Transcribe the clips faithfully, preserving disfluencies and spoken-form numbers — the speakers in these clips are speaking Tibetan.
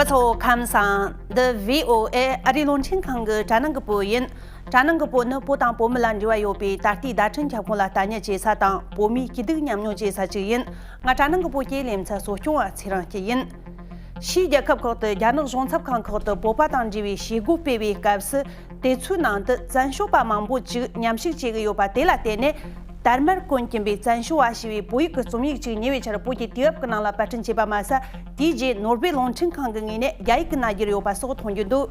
ཚོ་ཁམས་བཟང་། འདི་བྷི་ཨོ་ཨེ་ཨ་རིའི་རླུང་འཕྲིན་ཁང་གི་དྲ་ནང་གི་བོད་ཡིན། དྲ་ནང་གི་བོད་ནི་བོད་དང་བོད་མི་ལ་འབྲེལ་བ་ཡོད་པའི་ད་ལྟའི་བརྡ་འཕྲིན་ཁྱབ་ཁོངས་ལ་ལྟ་ཉན་བྱེད་ས་དང་། བོད་མིའི་སྐྱིད་སྡུག་མཉམ་མྱོང་བྱེད་ས་ཅིག་ཡིན། ང་དྲ་ནང་གི་བོད་ཀྱི་ལེ་ཚན་གཙོ་སྐྱོང་བ་ཚེ་རིང་སྐྱིད་ཡིན། ཕྱིའི་རྒྱལ་ཁབ་ཁག་ཏུ་རྒྱ་ནག་གཞུང་ཚབ་ཁང་ཁག་ཏུ་བོད་པ་དང་འབྲེལ་བའི་བྱེད་སྒོ་སྤེལ་བའི་སྐབས་སུ། དེ་ཚོའི་ནང་དུ་བཙན་བྱོལ་པ་མང་པོ་ཅིག་མཉམ་ཞུགས་བྱེད་ཀྱི་ཡོད་པ་དེ་ལ་བརྟེན་ནས། དར་དམར་གོན་གྱིན་པའི་བཙན་བྱོལ་བ་ཞེས་པའི་བོད་ཡིག་གི་རྩོམ་ཡིག་ཅིག་ཉེ་བའི་ཆར་བོད་ཀྱི་དུས་བབ་ཀྱི་ནང་ལ་པར་སྐྲུན་བྱས་པ་མ་ཟད། དེའི་རྗེས་ནོར་ཝེ་རླུང་འཕྲིན་ཁང་གི་ངོས་ནས་རྒྱ་ཡིག་ཏུ་བསྒྱུར་ཡོད་པ་སོགས་མཐོང་རྒྱུ་འདུག་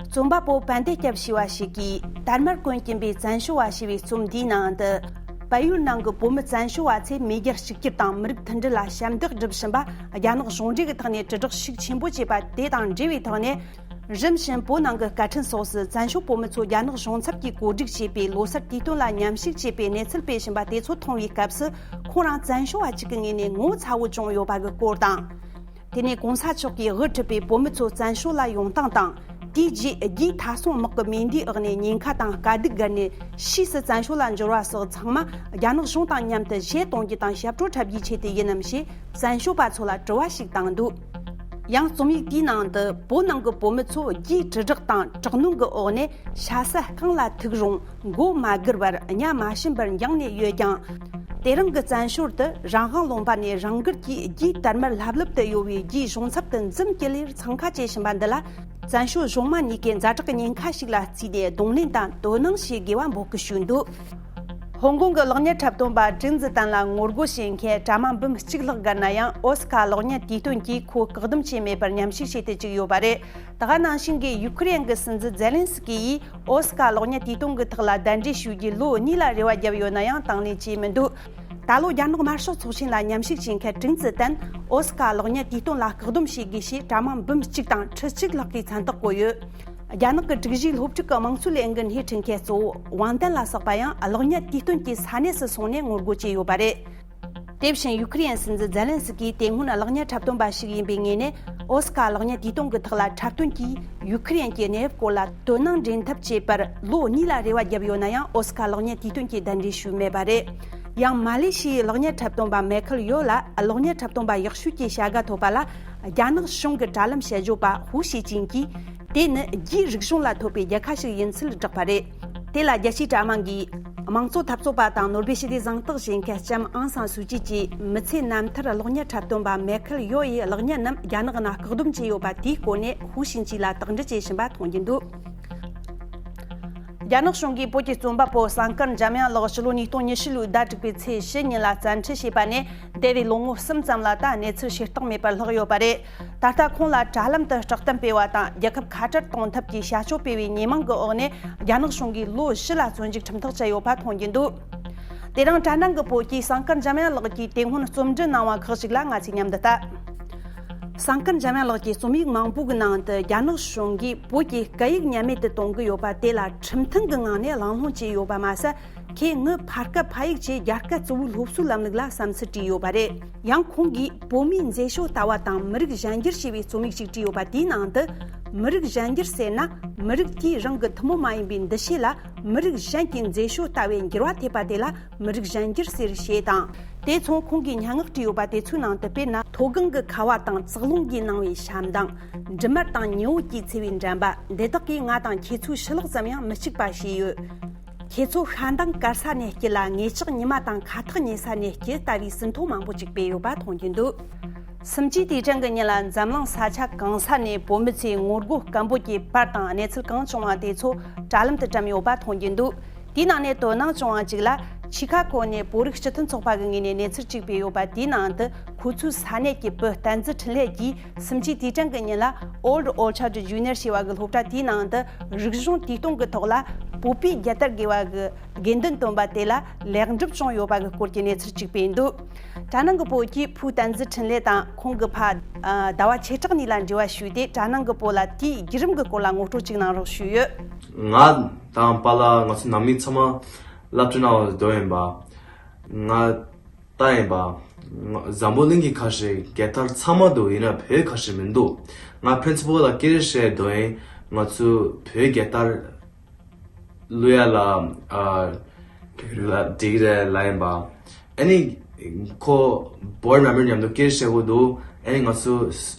རྩོམ་པ་པོ་བན་དེ་སྐྱབས་ཞེས་པ་ཞིག་གིས། དར་དམར་གོན་གྱིན་པའི་བཙན་བྱོལ་བ་ཞེས་པའི་རྩོམ་འདིའི་ནང་དུ། བལ་ཡུལ་ནང་གི་བོད་མི་བཙན་བྱོལ་བ་ཚོས་མེས་རྒྱལ་གཅིག་གྱུར་དང་མི་རིགས་མཐུན་སྒྲིལ་ལ་ཞབས་འདེགས་སྒྲུབ་བཞིན་པ། རྒྱ་ནག་གཞུང་འབྲེལ་གྱི་ཐོག་ནས་དྲིལ་བསྒྲགས་ཤུགས་ཆེན་པོ་བྱས་པ་དེ་དང་འབྲེལ་བའི་ཐོག་ནས། རིམ་བཞིན་བོད་ནང་གི་སྐད་འཕྲིན་སོགས་སུ་བཙན་བྱོལ་བོད་མི་ཚོ་རྒྱ་ནག་གཞུང་ཚབ་ཀྱིས་གོ་སྒྲིག་བྱས་པའི་ལོ་གསར་དུས་སྟོན་ལ་མཉམ་ཞུགས་བྱས་པའི་གནས་ཚུལ་སྤེལ་བཞིན་པ་དེ་ཚོ་མཐོང་བའི་སྐབས་སུ། ཁོང་རང་བཙན་བྱོལ་བ་གཅིག་གི་ངོས་ནས་ངོ་བོ་ཚ་བོ་བྱུང་ཡོད་པ་གི་སྐོར་དང་། དེ་ནས་གོང་ས་མཆོག་གིས་དབུ་ཁྲིད་པའི་བོད་མི་ཚོ་བཙན་བྱོལ་ལ་ཡོང་སྟངས་དང་། དེའི་རྗེས་རྒྱའི་མཐའ་སྲུང་དམག་གི་མེ་མདའི་འོག་ནས་ཉེན་ཁ་དང་དཀའ་སྡུག་བརྒལ་ནས་ཕྱིས་སུ་བཙན་བྱོལ་ལ་འབྱོར་བ་སོགས་ཚང་མ་རྒྱ་ནག་གཞུང་དང་མཉམ་དུ་གཞས་གཏོང་རྒྱུ་དང་ཞབས་བྲོ་འཁྲབ་རྒྱུའི་ཆེད་དུ་ཡིན་ནམ་ཞེས་བཙན་བྱོལ་པ་ཚོ་ལ་དྲི་བ་ཞིག་བཏང་འདུག་ཡང་རྩོམ་ཡིག་དེའི་ནང་དུ། བོད་ནང་གི་བོད་མི་ཚོ་རྒྱའི་དྲིལ་བསྒྲགས་དང་དྲག་གནོན་གྱི་འོག་ནས་ཆ་ས་གང་ལ་ཐུག་རུང་། མགོ་མ་སྒུར་བར་གཉའ་མ་ཞུམ་པར་འགྱིང་ནས་ཡོད་ཀྱང་། དེ་རིང་གི་བཙན་བྱོལ་དུ་རང་དབང་ལུང་པ་ནས་རང་འགུལ་གྱིས་རྒྱའི་དར་དམར་ལྷབ་ལྷུབ་ཏུ་གཡོ་བའི་རྒྱའི་གཞུང་ཚབ་ཏུ་འཛུམ་དཀྱིལ་ལེར་འཚང་ཁ་བྱེད་བཞིན་པ་འདི་ལ། བཙན་བྱོལ་གཞུང་མང་གཉིས་ཀས་ཛ་དྲག་གི་ཉེན་ཁ་ཞིག་ལ་བརྩིས་ནས་གདོང་ལེན་དང་དོ་སྣང་བྱེད་དགོས་པ་འབོད་སྐུལ་ཞུས་འདུག་ཧོང་ཀོང་གི་གློག་བརྙན་འཁྲབ་སྟོན་པ་ཀྲིན་ཙི་ཏན་ལ་ངོ་རྒོལ་བྱེད་མཁན་དྲ་མ་འབུམ་གཅིག་ལྷག་བརྒལ་ན་ཡང་། ཨོ་སི་ཀ་གློག་བརྙན་དུས་སྟོན་གྱིས་ཁོ་བཀག་སྡོམ་བྱས་མེད་པར་མཉམ་ཞུགས་བྱེད་དུ་བཅུག་ཡོད་པ་རེད། ད་ག་ནང་བཞིན་གྱི་ཡུ་ཁུ་རེན་གྱི་སྲིད་འཛིན་ཛེ་ལན་སི་ཀི་ཡིས་ཨོ་སི་ཀ་གློག་བརྙན་དུས་སྟོན་གྱི་ཐོག་ལ་གདན་འདྲེན་ཞུ་རྒྱུའི་ལོ་གཉིས་ལ་རེ་བ་བརྒྱབ་ཡོད་ན་ཡང་དང་ལེན་བྱས་མི་འདུག་ད་ལོ་རྒྱ་ནག་དམར་ཤོག་ཚོགས་ཆེན་ལ་མཉམ་ཞུགས་བྱེད་མཁན་ཀྲིན་ཙི་ཏན་ཨོ་སི་ཀ་གློག་བརྙན་དུས་སྟོན་ལ་བཀག་སྡོམ་བྱེད་དགོས་ཞེས་དྲ་མ་འབུམ་གཅིག་དང་ཁྲི་གཅིག་ལྷག་གིས་མཚན་རྟགས་བཀོད་ཡོད། རྒྱ་ནག་གི་སྒྲིག་གཞིའི་སློབ་ཕྲུག་གི་དམངས་གཙོའི་ལས་འགུལ་སྣེ་ཁྲིད་མཁན་གཙོ་བོ་ཝང་ཏན་ལ་སོགས་པ་ཡང་གློག་བརྙན་དུས་སྟོན་གྱི་ས་གནས་སུ་སོང་ནས་ངོ་རྒོལ་བྱས་ཡོད་པ་རེད། དེ་བཞིན་ཡུ་ཁུ་རེན་སྲིད་འཛིན་ཛེ་ལན་སི་ཀིས་དེ་སྔོན་གློག་བརྙན་འཁྲབ་སྟོན་པ་ཞིག་ཡིན་པའི་ངོས་ནས་ཨོ་སི་ཀ་གློག་བརྙན་དུས་སྟོན་གྱི་ཐོག་ལ་འཁྲབ་སྟོན་གྱིས་ཡུ་ཁུ་རེན་གྱི་གནས་བབ་སྐོར་ལ་དོ་སྣང་འདྲེན་ཐབས་བྱེད་པར་ལོ་གཉིས་ལ་རེ་བ་བརྒྱབ་ཡོད་ན་ཡང་ཨོ་སི་ཀ་གློག་བརྙན་དུས་སྟོན་གྱིས་གདན་འདྲེན་ཞུས་མེད་པ་རེད། ཡང་མ་ལེ་ཤི་ཡའི་གློག་བརྙན་འཁྲབ་སྟོན་པ་མེ་ཁལ་ཡོ་ལ་གློག་བརྙན་འཁྲབ་སྟོན་པ་ཡག་ཤོས་ཀྱི་བྱ་དགའ་ཐོབ་པ་ལ་རྒྱ་ནག་གཞུང་གི་དྲ་ལམ་དཔྱད་བརྗོད་པ་ཧུའུ་ཞི་ཅིན་གྱིས། དེ་ནི་རྒྱའི་རིག་གཞུང་ལ་ཐོབ་པའི་རྒྱལ་ཁ་ཞིག་ཡིན་ཚུལ་བསྒྲགས་པ་རེད། དེ་ལ་རྒྱལ་སྤྱིའི་དྲ་དམངས་ཀྱིས། དམངས་གཙོ་འཐབ་རྩོད་པ་དང་ནོ་སྦེལ་ཞི་བདེའི་གཟེངས་རྟགས་བཞེས་མཁན་ལྕམ་ཨང་སང་སུའུ་ཅི་གྱིས་མི་ཚེ་རྣམ་ཐར་གློག་བརྙན་འཁྲབ་སྟོན་པ་མེ་ཁལ་ཡོ་ཡི་གློག་བརྙན་རྣམས་རྒྱ་ནག་ནང་བཀག་སྡོམ་བྱས་ཡོད་པ་དེའི་སྐོར་ནས་ཧུའུ་ཞིན་ཅི་ལ་དག་འབྲེལ་བྱེད་བཞིན་པ་མཐོང་རྒྱུ་འདུག་རྒྱ་ནག་གཞུང་གིས་བོད་ཀྱི་རྩོམ་པ་པོ་ཟངས་དཀར་འཇམ་དབྱངས་ལགས་ཕྱི་ལོ་ཉིས་སྟོང་ཉི་ཤུ་ལོའི་ཟླ་དྲུག་པའི་ཚེས་བཞི་ཉིན་ལ་བཙན་ཁྲིད་བྱས་པ་ནས་འདས་པའི་ལོ་ངོ་གསུམ་ཙམ་ལ་ད་གནས་ཚུལ་ཞུ་སྟངས་མེད་པར་ལྷག་ཡོད་པ་རེད། ད་ལྟ་ཁོང་ལ་དྲ་ལམ་དུ་སྐྲག་གཏམ་སྤེལ་བ་དང་རྒྱལ་ཁབ་ཁ་བྲལ་གཏོང་ཐབས་ཀྱི་བྱ་སྤྱོད་སྤེལ་བའི་ཉེས་མིང་གི་འོག་ནས་རྒྱ་ནག་གཞུང་གིས་ལོ་བཞི་ལ་བཙོན་འཇུག་ཁྲིམས་ཐག་བཅད་ཡོད་པ་མཐོང་རྒྱུ་འདུག་དེ་རིང་དྲ་ནང་གི་བོད་ཀྱི་ཟངས་དཀར་འཇམ་དབྱངས་ལགས་ཀྱིས་དེ་སྔོན་རྩོམ་འབྲི་གནང་བ་ཁག་ཅིག་ལ་ང་ཚོས་མཉམ་དུ་ལྟ། ཟངས་དཀར་འཇམ་དབྱངས་ལགས་ཀྱི་རྩོམ་ཡིག་མང་པོ་གི་ནང་དུ་རྒྱ་ནག་གཞུང་གིས་བོད་ཀྱི་སྐད་ཡིག་ཉམས་མེད་དུ་གཏོང་གི་ཡོད་པ་དེ་ལ་ཁྲིམས་མཐུན་གྱི་ངང་ནས་གླེང་སློང་བྱས་ཡོད་པ་མ་ཟད། ཁོས་ངའི་ཕ་སྐད་ཕ་ཡིག་ཅེས་རྒྱ་སྐད་གཙོ་བོའི་སློབ་གསོའི་ལམ་ལུགས་ལ་བསམ་ཚུལ་བྲིས་ཡོད་པ་རེད། ཡང་ཁོང་གིས་བོད་མིའི་མཛེས་ཤོས་ལྟ་བ་དང་མི་རིགས་གཞན་འགྱུར་ཞེས་པའི་རྩོམ་ཡིག་ཅིག་བྲིས་ཡོད་པ་དེའི་ནང་དུ། མི་རིགས་གཞན་འགྱུར་ཟེར་ན་མི་རིགས་དེས་རང་གི་ཐུན་མོང་མ་ཡིན་པའི་འདུ་ཤེས་ལ་མི་རིགས་གཞན་གྱི་མཛེས་ཤོས་ལྟ་བའི་འགྱུར་བ་ཐེབས་པ་དེ་ལ་མི་རིགས་གཞན་འགྱུར་ཟེར་ཞེས་དང་། དེ་མཚུངས་ཁོང་གིས་སྙན་ངག་བྲིས་ཡོད་པ་དེ་ཚོའི་ནང་དུ་དཔེར་ན། མཐོ་སྒང་གི་ཁ་བ་དང་ཙག་རླུང་གིས་གནང་བའི་ཞབས་འདང་། འབྲུ་མར་དང་ཉི་འོད་ཀྱིས་འཚོས་པའི་འགྲམ་པ། འདི་དག་གིས་ང་དང་ཁྱེད་ཚོའི་ཕྱི་ལོགས་ཙམ་ཡང་མི་གཅིག་པ་བྱས་ཡོད། ཁྱེད་ཚོ་ཤ་མདངས་དཀར་ས་ནས་སྐྱིད་ལ། ངེད་ཅག་ཉི་མ་དང་ཁ་ཐག་ཉེ་ས་ནས་སྐྱིད་ལྟ་བུའི་ཟིན་ཐོ་མང་པོ་ཅིག་སྤེལ་ཡོད་པ་མཐོང་རྒྱུ་འདུག་སུམ་ཅུའི་དུས་དྲན་གྱི་ཉིན་ལ་འཛམ་གླིང་ས་ཆ་གང་ས་ནས་བོད་མི་ཚོས་ངོ་རྒོལ་སྐད་འབོད་ཀྱི་པར་དང་གནས་ཚུལ་གང་བྱུང་བ་དེ་ཚོ་དྲ་ལམ་དུ་བཀྲམ་ཡོད་པ་མཐོང་རྒྱུ་འདུག་དེའི་ནང་ནས་དོ་སྣང་བྱུང་བ་གཅིག་ལ། ཆི་ཁ་གོ་ནས་བོད་རིགས་སྤྱི་མཐུན་ཚོགས་པ་གི་ངོས་ནས་གནས་ཚུལ་གཅིག་སྤེལ་ཡོད་པ་དེའི་ནང་དུ། ཁོ་ཚོའི་ས་གནས་ཀྱི་བུ་བསྟན་འཛིན་འཕྲིན་ལས་ཀྱིས་སུམ་ཅུའི་དུས་དྲན་གྱི་ཉིན་ལ་Old Orchard Junior ཞེས་པ་གི་སློབ་གྲྭ་དེའི་ནང་དུ་རིག་གཞུང་དུས་སྟོན་གྱི་ཐོག་ལ་བོད་པའི་རྒྱལ་དར་འགོད་པ་གི་དགོས་འདུན་བཏོན་པ་དེ་ལ་ལེགས་འགྲུབ་བྱུང་ཡོད་པ་གི་སྐོར་གྱི་གནས་ཚུལ་གཅིག་སྤེལ་འདུག་དྲ་ནང་གི་བོད་ཀྱིས་ཕུའུ་བསྟན་འཛིན་འཕྲིན་ལས་དང་ཁོང་གི་ཕ་ཨ་ཟླ་བ་ཆེ་གྲགས་གཉིས་ལ་འབྲེལ་བ་ཞུས་ཏེ་དྲ་ནང་གི་བོད་ལ་དེའི་བརྒྱུད་རིམ་གྱི་སྐོར་ལ་ངོ་སྤྲོད་ཅིག་གནང་རོགས་ཞུས་ཡོད། ང་དང་པཱ་ལགས་ང་ཚོ་ནང་མི་ཚང་མ་སློབ་གྲྭའི་ནང་སྡོད་ཡིན་པ། ང་ལྟ་ཡིན་པ། ང་འཛམ་བུ་གླིང་གི་ཁ་ཤས་རྒྱལ་དར་ཚང་མ་འདུག་ཡིན་ན་བོད་ཁ་ཤས་མི་འདུག་ང་principal་ལ་སྐད་ཆ་བཤད་འདོད་ཡིན། ང་ཚོ་བོད་རྒྱལ་དར་བླུག་ཡ་ལ་ཨ་ལ་འགྲིག་རེད་ལབ་ཡིན་པ། ཨ་ནི་ཁོ་board member་མཉམ་དུ་སྐད་ཆ་བཤད་དགོས་འདུག་ཨ་ནི་ང་ཚོ་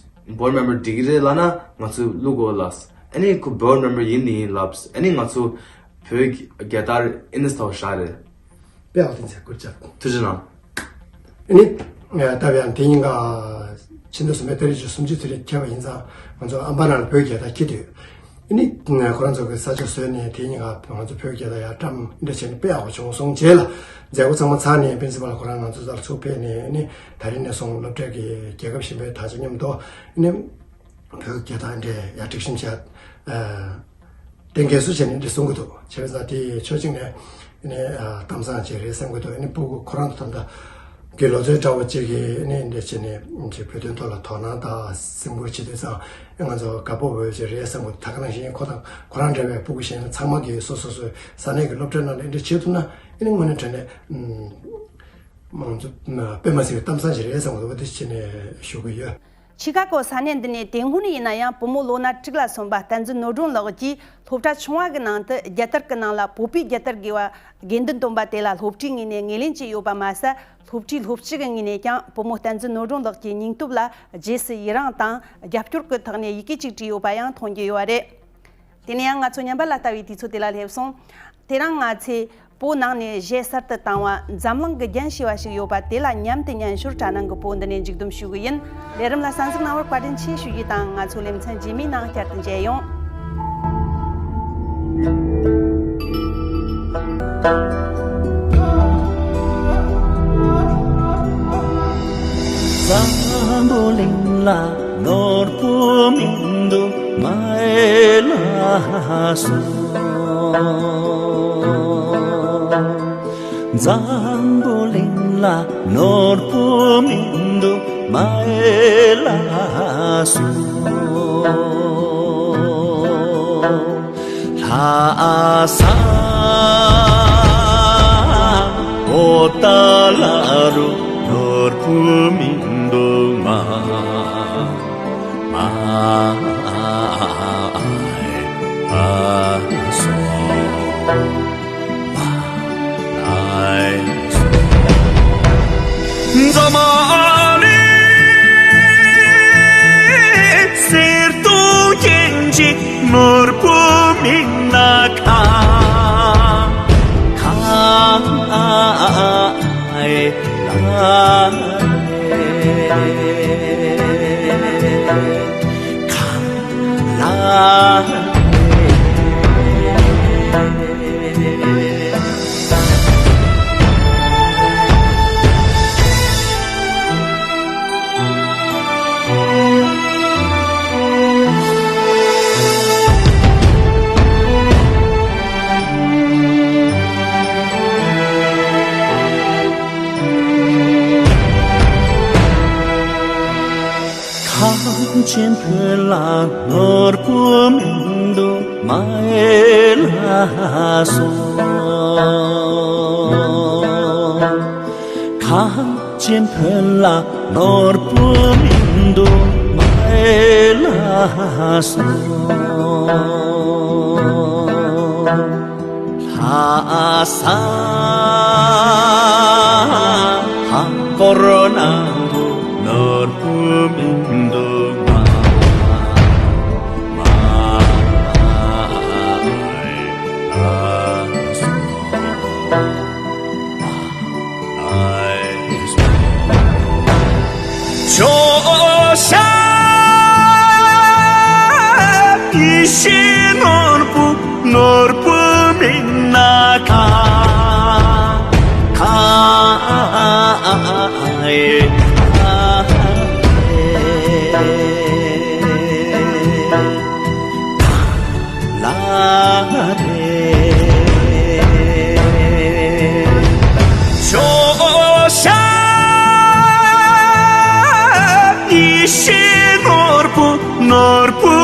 Board member འགྲིག་གི་རེད་ལབ་ན་ང་ཚོ་བླུག་དགོས་ལབ། ཨ་ནི་ཁོ་board member ཡིན་ནི་ཡིན་ལབ། ཨ་ནི་ང་ཚོ་བོད་རྒྱལ་དར་ཨིན་སི་ཊོལ་བཞག་རེད། དཔེ་ཡག་པོ་བསྟན་ཚེ་སྐུར་བྱ། ཐུགས་རྗེ་གནང་། ཨ་ནི་ད་བར་ཡང་དེ་ཉིན་ཀ་ཕྱི་ཟླ་གསུམ་པའི་ཏ་རིག་བཅུ་སུམ་ཅུ་ཚེས་ཁྱབ་པ་ཡིན་ཙང་ང་ཚོ་ཨམ་པ་ན་ལ་བོད་རྒྱལ་དར་འཁྱེར་སྡོད། ཨ་ནི་ཁོ་རང་ཚོ་གི་ས་ཆ་བཟོས་ནས་དེ་ཉིན་ཀ་ང་ཚོ་བོད་རྒྱལ་དར་ཡར་བཀྲམ་འདྲ་བྱས་ནས་དཔེ་ཡག་པོ་བྱུང་སོང་རྗེས་ལ་མཛད་སྒོ་ཚང་མ་ཚར་ནས་པིན་སི་པལ་ཁོ་རང་ང་ཚོ་རྩར་ཚུར་ཕེབས་ནས་ཨ་ནི་ད་རིང་ནས་བཟུང་སློབ་གྲྭའི་གི་རྒྱལ་ཁབ་གཞན་པའི་དར་ཆ་མཉམ་དུ་ཨ་ནི་བོད་རྒྱལ་དར་འདྲ་ཡར་སྒྲིག་གཤོམ་བྱས། གཏན་འཁེལ་སུ་བྱས་ནས་འདི་གསུང་གི་འདུག་བྱས་པ་ཙང་དེ་ཕྱོགས་གཅིག་ནས་ནས་གཏམ་བཟང་ཅིག་རེད་བསམ་གི་འདུག་ཨ་ནི་སྤུ་གུ་ཁོ་རང་ཚོ་ད་ལྟ་གི་ལོ་ཚོད་འདྲ་བོ་ཅིག་གིས་ནས་འདི་བྱས་ནས་ཅིག་བོད་དོན་ཐོག་ལ་དོ་སྣང་དང་སེམས་ཁུར་བྱེད་དུས་ཙང་ང་ཚོ་དགའ་པོ་འོས་ཅིག་རེད་བསམ་གི་འདུག་ད་ག་ནང་བཞིན་ཁོ་དང་ཁོ་རང་འདྲ་བའི་སྤུ་གུ་གཞན་ཚང་མ་གིས་སོ་སོ་སོའི་ས་གནས་ཀྱི་སློབ་གྲྭའི་ནང་ལ་འདི་བྱེད་ཐུབ་ན་ཨ་ནི་དངོས་གནས་དྲང་གནས་ང་ཚོ་དཔེ་མ་སྲིད་པའི་གཏམ་བཟང་ཞིག་རེད་བསམ་གི་འདུག་འདི་བྱས་ནས་ཞུ་གི་ཡོད། ཆི་ཁ་གོ་ས་གནས་འདི་ནས་དེ་སྔོན་ཡིན་ན་ཡང་བུ་མོ་ལོ་ན་དྲུག་ལ་སོན་པ་བསྟན་འཛིན་ནོར་སྒྲོན་ལགས་ཀྱིས་སློབ་གྲྭ་ཆུང་བ་གི་ནང་དུ་རྒྱལ་དར་གྱི་ནང་ལ་བོད་པའི་རྒྱལ་དར་དགོས་པ་དགོས་འདུན་བཏོན་པ་དེ་ལ་སློབ་གྲྭའི་ངོས་ནས་ངོས་ལེན་བྱས་ཡོད་པ་མ་ཟད། སློབ་གྲྭའི་སློབ་སྤྱི་གི་ངོས་ནས་ཀྱང་བུ་མོ་བསྟན་འཛིན་ནོར་སྒྲོན་ལགས་ཀྱི་སྙིང་སྟོབས་ལ་རྗེས་སུ་ཡི་རངས་དང་རྒྱབ་སྐྱོར་གྱི་ཐོག་ནས་ཡི་གེ་ཅིག་བྲིས་ཡོད་པ་ཡང་མཐོང་རྒྱུ་ཡོད་པ་རེད། དེ་ནས་ཡང་ང་ཚོ་ཉམས་པ་ལ་ལྟ་བའི་དུས་ཚོད་དེ་ལ་སླེབས་སོང་། དེ་རིང་ང་ཚོས་བོད་ནང་ནས་གཞས་གསར་དུ་བཏང་བ་འཛམ་གླིང་གི་རྒྱན་ཞེས་པ་ཞིག་ཡོད་པ་དེ་ལ་མཉམ་དུ་ཉན་ཞོར་དྲ་ནང་གི་བོད་འདི་ནས་མཇུག་བསྡོམས་ཞུ་གི་ཡིན། ལས་རིམ་ལ་གསན་གཟིགས་གནང་བར་བཀའ་དྲིན་ཆེ་ཞུ་རྒྱུ་དང་ང་ཚོ་ལེ་ཚན་རྗེས་མའི་ནང་བསྐྱར་དུ་མཇལ་ཡོང་། འཛམ་བུ་གླིང་ལ་ནོར་བུ་མི་འདུག་མ་ཨེ་ལ་སོ། འཛམ་བུ་གླིང་ལ་ནོར་བུ་མི་འདུག་མ་ཨེ་ལ་སོ། ལྷ་ས་འོ་ད་ལ་རུ་ནོར་བུ་མི་འདུག་མ། མ་ཨེ་ཨ་སོ། མ་ཨེ་སོ། འཛམ་གླིང་གསེར་གདུང་རྒྱན་གྱི་ནོར་བུ་མིན་ན་གང་གང་ཨེ་ལ་རེད། གང་ལ་རེད། གངས་ཅན་བོད་ལ་ནོར་བུ་མི་འདུག་མ་ཨེ་ལ་སོ། གངས་ཅན་བོད་ལ་ནོར་བུ་མི་འདུག་མ་ཨེ་ལ་སོ། ལྷ་ས་ལྷ་སྐོར་ནང་དུ་ནོར་བུ་མི་འདུག་མ་མ་ཨེ་ལ་སོ། ཇོ་ཤཱཀ་ཡེ་ཤེས་ནོར་བུ་ནོར་བུ་མིན་ན་གང་གང་ཨེ་ལ་རེད། ཇོ་ཤཱཀ་ཡེ་ཤེས་ནོར་བུ་ནོར་བུ་